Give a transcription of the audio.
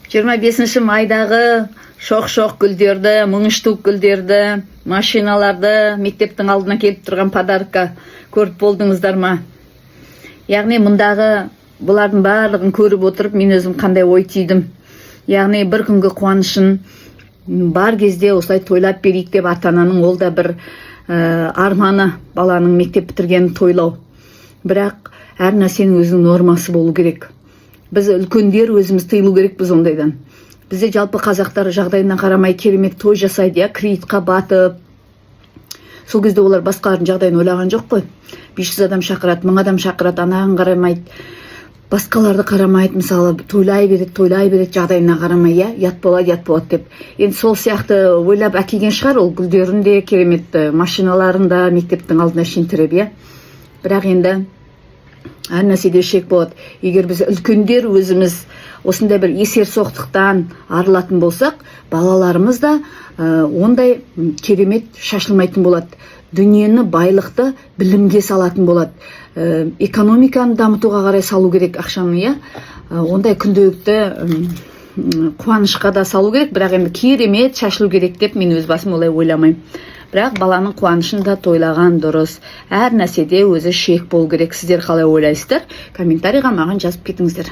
25 майдағы шоқ-шоқ гүлдерді, 1000 штук гүлдерді, машиналарды, мектептің алдына келіп тұрған подарка көріп болдыңыздар ма? Яғни мұндағы бұлардың барлығын көріп отырып, мен өзім қандай ой түйдім? Яғни бір күнгі қуанышын бар кезде осылай тойлап берейік деп ата ананың ол да бір арманы, баланың мектеп бітіргенін тойлау. Бірақ әр нәрсенің өзінің нормасы болу керек. Біз, үлкендер, өзіміз тыйылу керекпіз ондайдан. Бізде жалпы қазақтар жағдайына қарамай керемет той жасайды, иә, кредитқа батып. Сол кезде олар басқалардың жағдайын ойлаған жоқ қой. 500 адам шақырады, 1000 адам шақырады, анаған қарамайды, басқаларды қарамайды. Мысалы, тойлай береді, тойлай береді жағдайына қарамай, иә, ұят болады, ұят болады деп. Енді сол сияқты ойлап әкелген шығар ол гүлдерін де, керемет машиналарын да мектептің алдына шейін тіреп, иә. Бірақ енді әр нәрседе шек болады. Егер біз, үлкендер, өзіміз осындай бір есерсоқтықтан арылатын болсақ, балаларымыз да ондай керемет шашылмайтын болады. Дүниені, байлықты білімге салатын болады, экономиканы дамытуға қарай салу керек ақшаны, иә. Ондай күнделікті қуанышқа да салу керек, бірақ енді керемет шашылу керек деп мен өз басым олай ойламаймын. Бірақ баланың қуанышын да тойлаған дұрыс. Әр нәрседе өзі шек болу керек. Сіздер қалай ойлайсыздар? Комментарийға маған жазып кетіңіздер.